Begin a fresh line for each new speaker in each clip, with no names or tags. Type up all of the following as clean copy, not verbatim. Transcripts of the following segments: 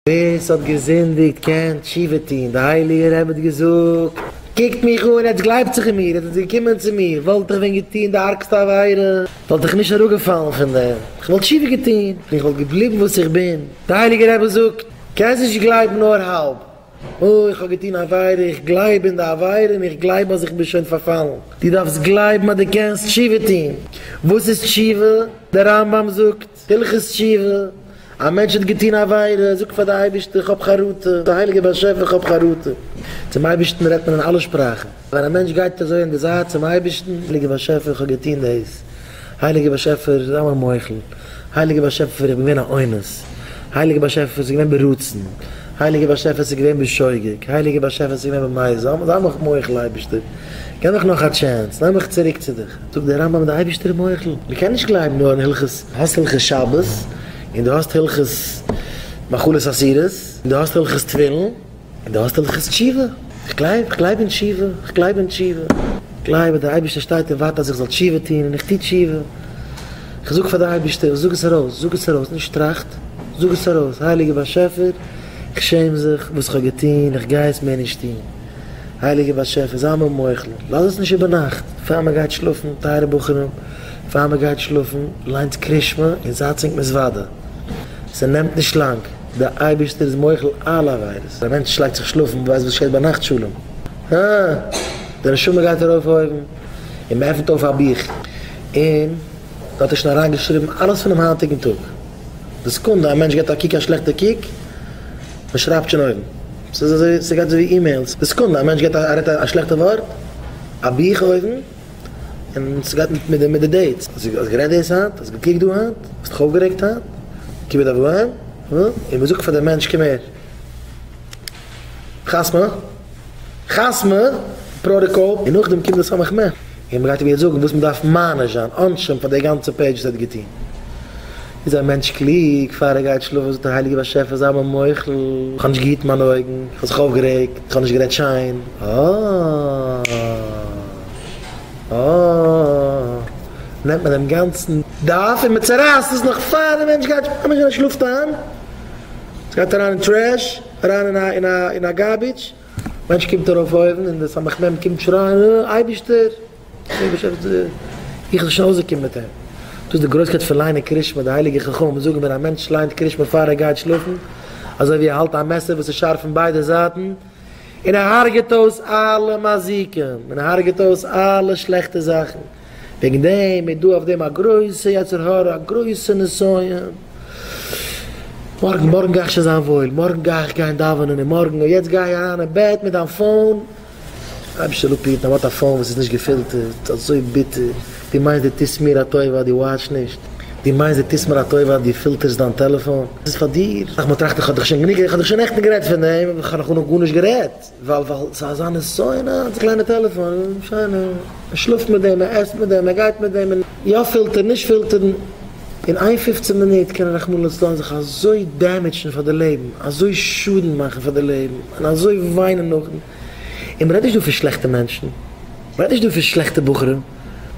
ווער ס'האט געזינדיגט קען תשובה טון, דער הייליגער רבי האט געזאגט, קוקט מיך אן, עטס גלייבט זיך אין מיר, עטס זענט געקומען צו מיר, וואלט איך ווען געטון די ארגסטע עבירה, וואלט איך נישט אראפגעפאלן פון דעם, איך וואלט תשובה געטון, און איך וואלט געבליבן וואס איך בין. דער הייליגער רבי זאגט, קענסט נישט גלייבן נאר האלב, אוי איך האב געטון עבירה, איך גלייב אין די עבירה און איך גלייב אז איך בין שוין פארפאלן. דו דארפסט גלייבן אז דו קענסט תשובה טון. וואס איז תשובה? דער רמב"ם זאגט, הלכות תשובה, א מענטש האט געטון עבירה, זאגט פאר די אייבערשטער איך האב חרטה, די הייליגער באשעפער איך האב חרטה. צום אייבערשטן רעדט מען אין אלע שפראכן. ווען א מענטש גייט אזוי אין די זייט צום אייבערשטן, הייליגער באשעפער איך האב געטון דאס, הייליגער באשעפער זיי מיר מוחל, הייליגער באשעפער איך בין געווען א אונס, הייליגער באשעפער ס'איז געווען ברצון, הייליגער באשעפער ס'איז געווען בשוגג, הייליגער באשעפער ס'איז געווען במזיד, זיי מיך מוחל אייבערשטער, געב מיך נאך א chance, נעם מיך צוריק צו דיך. זאגט דער רמב"ם דער אייבערשטער איז מוחל, מען קען נישט גלייבן נאר אין הלכות, האסט הלכות שבת, און דו האסט הלכות מאכלות אסורות, און דו האסט הלכות תפילין, און דו האסט הלכות תשובה, איך גלייב, איך גלייב אין תשובה, איך גלייב אין תשובה, איך גלייב אז דער אייבערשטער שטייט און ווארט אז איך זאל תשובה טון, און איך טו תשובה, איך זאג פאר די אייבערשטער, איך זאג עס ארויס, זאג עס ארויס, נישט טראכט, זאג עס ארויס, הייליגער באשעפער, איך שעם זיך וואס איך האב געטון, איך גיי עס מער נישט טון. הייליגער באשעפער זיי מיר מוחל, לאז עס נישט איבערנאכט, פאר מען גייט שלאפן, טייערע בחורים, פאר מען גייט שלאפן, ליינטס קרישמע און זייטס ענק מתוודה, ס'נעמט נישט לאנג, דער אייבערשטער איז מוחל אלע עבירות, א מענטש לייגט זיך שלאפן, ווייסט וואס געשעט ביינאכט שלום, הא, די נשמה גייט ארויף אויבן, און מען עפנט אויף א בוך, און דארט איז שוין אריינגעשריבן אלעס פונעם היינטיגן טאג. די סעקונדע א מענטש געט א קוק א שלעכטע קוק, מען שרייבט שוין אויבן. ס'איז אזוי, ס'גייט אזוי ווי emails. די סעקונדע א מענטש געט א רעדט א שלעכטע ווארט, א בוך אויבן, און ס'גייט מיט די מיט די dates. האסט גערעדט דאס היינט? האסט געקוקט דא היינט? האסט דיך אויפגערעגט היינט? כיבוד אב ואם? און מ'זאגט פאר די מענטש קום הער. חתמ'ע. חתמ'ע פראטאקאל, און נאכדעם קומט די סמך מם, און מ'גייט אים יעצט זאגן וואס מ'דארף מעניש זיין, עונשים פאר די גאנצע page וואס ער האט געטון. איז א מענטש קלוג, פאר ער גייט שלאפן זאגט ער הייליגער באשעפער זיי מיר מוחל, איך האב נישט געהיט מיינע אויגן, איך האב זיך אויפגערעגט, איך האב נישט גערעדט שיין, אה אה נעמט מען דעם גאנצן דף און מ'צערייסט עס נאך פאר דער מענטש גייט, א מענטש שלאפט איין, ס'גייט אריין אין trash. אריין אין א אין א אין א garbage, מענטש קומט ארויף אויבן און די סמך מם קומט שרייען אה אייבישטער, איך זאל שוין אויסגעקומען מיט אים. דאס איז די גרויסקייט פון ליינען קרישמע, די הייליגע חכמים זאגן ווען א מענטש ליינט קרישמע פאר ער גייט שלאפן, אזוי ווי ער האלט א מעסער וואס איז שארף פון ביידע זייטן, און ער הרג'עט אויס אלע מזיקים, און ער הרג'עט אויס אלע שלעכטע זאכן. וועגן דעם איז דא אויף דעם א גרויסע יצר הרע, א גרויסע נסיון. מארגן, מארגן גיי איך שוין זיין וואויל, מארגן גיי איך גיין דאווענען, און מארגן, און יעצט גיי אריין אין בעט מיט דיין phone. אייבערשטער זאל אפהיטן אז מ'האט א phone וואס איז נישט געפילטערט, אזוי ביטער. דו מיינסט דו טוסט מיר א טובה אז דו וואטשסט נישט? דו מיינסט דו טוסט מיר א טובה אז דו פילטערסט דיין טעלעפאן? דאס איז פאר דיר. אסאך מאל טראכט איך, כ'האב דיך שוין גענוג, איך האב דיך שוין נעכטן גערעדט פון דעם, איך האב נאך גארנישט גערעדט. ווייל ווייל ס'איז אזא נסיון א קליינע טעלעפאן, שיין, מען שלאפט מיט דעם, מען עסט מיט דעם, מען גייט מיט דעם, און יא פילטערן נישט פילטערן, אין איין פופצן מינוט קען רחמנא לצלן זיך אזוי damage ן פאר די לעבן, אזוי שאדן מאכן פאר די לעבן, און אזוי וויינען נאכדעם, און מ'רעדט נישט דא פון שלעכטע מענטשן, מ'רעדט נישט דא פון שלעכטע בחורים,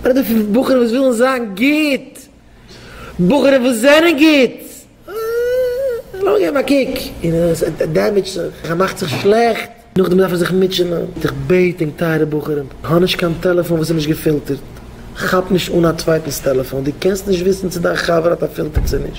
מ'רעדט דא פון בחורים וואס ווילן זיין גוט, בחורים וואס זענען גוט! לאמיר געבן א קוק, און עס damage ט זיך, ער מאכט זיך שלעכט, נאכדעם דארף ער זיך מוטשענען, איך בעט ענק טייערע בחורים, האב נישט קיין טעלעפאן וואס איז נישט געפילטערט, כאפ נישט אן א צווייטנס טעלעפאן, דו קענסט נישט וויסן צו דיין חבר האט א פילטער צו נישט.